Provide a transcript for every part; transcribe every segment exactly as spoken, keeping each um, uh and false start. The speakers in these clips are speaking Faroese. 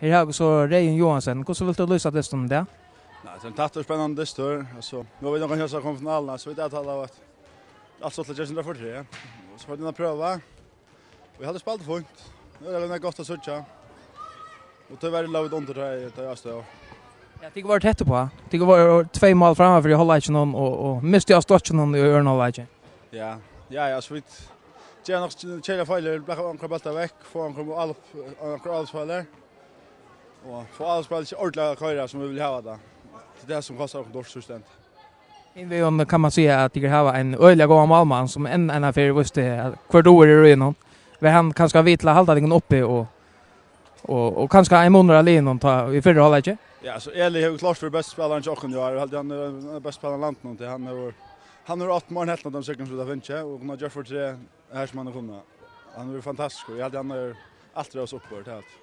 Her hava vit so Regin Johansen. Hvussu vilt tú lýsa dystin í dag? Nei, tað er ein tættur og spennandi dystur. Altso, nú hava vit nakað hjá okkum í finaluna, so vit avtala at alt stuttligt ger sín fyri tað. Og so var tað ein prøva. Og eg haldi spælt fínt. Tað er gott at síggja. Og tíverri lógu vit undir, tá eg, tá eg stóð. Ja, tygum vóru tætt uppá. Tygum vóru tvey mál framman fyri í hálvleikinum og, og mistu av stokkinum í øðrum hálvleiki. Ja, ja, ja, so vit gera nokk keðiligar feilir, blaka onkrar bóltar vekk, fáa onkrar álop-, onkrar álopsfeilir. Og fáa álopsfeilir ikki ordiliga at koyra sum vit vilja hava tað. Tað er tað sum kostar okkum dýrt í síðsta enda. Hin vegin kann man siga at tygir hava ein øgiliga góðan málmann, sum enn eina ferð vísti at hvør dugir í røðunum. Var hann kanska við til at halda tykkum uppi og, og, og kanska ein munur av liðinum tá í fyrra hálvleiki? Ja, so Eli hevur klárt verið besti spælarin hjá okkum í ár. Eg haldi, hann er ein av bestu spælarum í landinum, tí hann hevur, hann hevur átt meira enn helvtina av teimum siglum sum vit hava fingið, og hann hevur gjørt fyri tað her sum hann hevur kunnað. Hann er fantastiskur. Eg haldi, hann er alt rós uppført, tað er alt.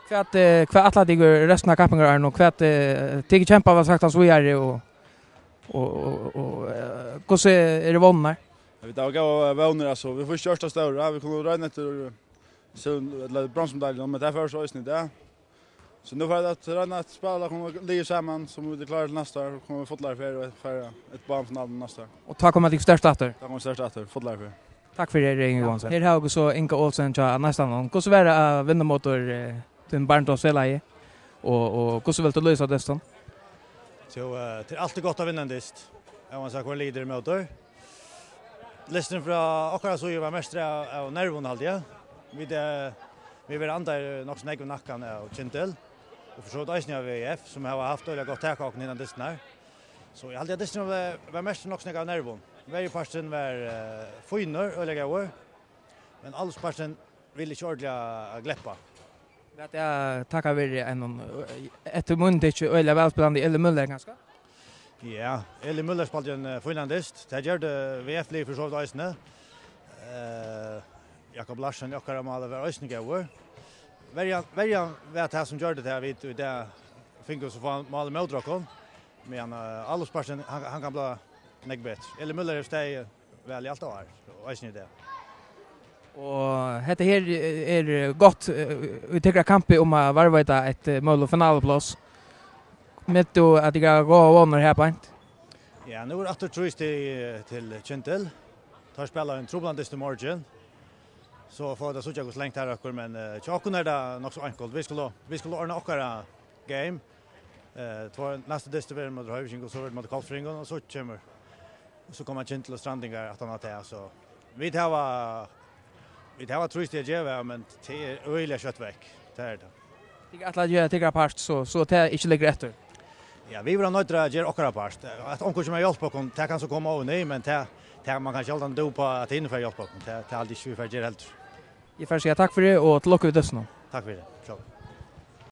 Hvat, eh, hvat ætla tygir restina av kappingarárið, og hvat, eh, tygir kempa væl sagt hans víðari, og, og, og, og, eh, hvussu eru vónirnar? Ja, vit hava góðar vónir, altso. Vit fáa ikki gjørt tað stóra. Vit kunnu royna eftir, so, ella bronsumedaljum, men tað fáa vit so eisini í dag. So nú fara vit at royna at spæla, koma liðugt saman, so vit eru klárir til næsta ár, koma í fullari ferð og fara eftir báðum finalum næsta ár. Og tá koma tit sterkt aftur? Tá koma vit sterkt aftur, fullari ferð. Takk fyri, Regin Johansen. Her hava vit so Inga Olsen hjá Neistanum. Hvussu var tað at vinna móti, eh, tínum barndómsfelaga? Og, og hvussu vilt tú lýsa dystin? So, eh, tað er altíð gott at vinna ein dyst. Óansæð hvør liður er ímóti. Dysturin frá okkara síðu var mest av, av nervum, haldi eg. Vit, eh, vit verða andaðir nokk so nógv í nakkan av Kyndil. Og fyri so vítt eisini av V F, sum hava havt øgiliga gott tak á okkum hendan dystin her. So eg haldi, at dysturin var, var mest nokk so nógv av nervum. Verjuparturin var, eh, fínur, øgiliga góður. Men álopsparturin vil ikki ordiliga gleppa. Hvat er, taka við einum, eh, eftir mín tykki, øgiliga vælspælandi Eli Møller, kanska? Ja, Eli Møller spældi ein, eh, fínan dyst. Tað gjørdi V F-liðið fyri so vítt eisini. Eh, Jakob Larsen í okkara máli var eisini góður. Verjan, verjan var tað sum gjørdi tað, at vit í dag fingu so fá mál ímóti okkum. Men, eh, álopsparturin, hann, hann kann blíva nógv betri. Eli Møller hevur staðið væl í alt ár, og eisini í dag. Og hetta her er gott, eh, í tykkara kampi um at varðveita eitt, eh, møguligt finalepláss. Metir tú at tykur hava góðar vónir her beint? Ja, nú er aftur trý stig, eh, til Kyndil. Teir spæla ein truplan dyst í morgin. So fáa vit at síggja, hvussu langt tað røkkur, men, eh, hjá okkum er tað nokk so einkult. Vit skulu, vit skulu ordna okkara game. Eh, tveir næstu dystir verða móti Hoyvíkingum, og so verður móti Koltfyrringum, og so kemur, og so koma Kyndil og Strandingar aftan á tað, so vit hava, vit hava trý stig at geva, men tað er øgiliga skjótt vekk, tað er tað. Tit ætla at gera tykkara part, so, so tað ikki liggur eftir? Ja, vit verða noyddir at gera okkara part. At onkur kemur at hjálpa okkum, tað kann so koma oman í, men tað, tað man kann sjáldan dúgva uppá at hinir fara at hjálpa okkum. Tað, tað haldi eg ikki, vit fara at gera heldur. Eg fari at siga takk fyri, og til lukku við dystinum. Takk fyri. Sjálv.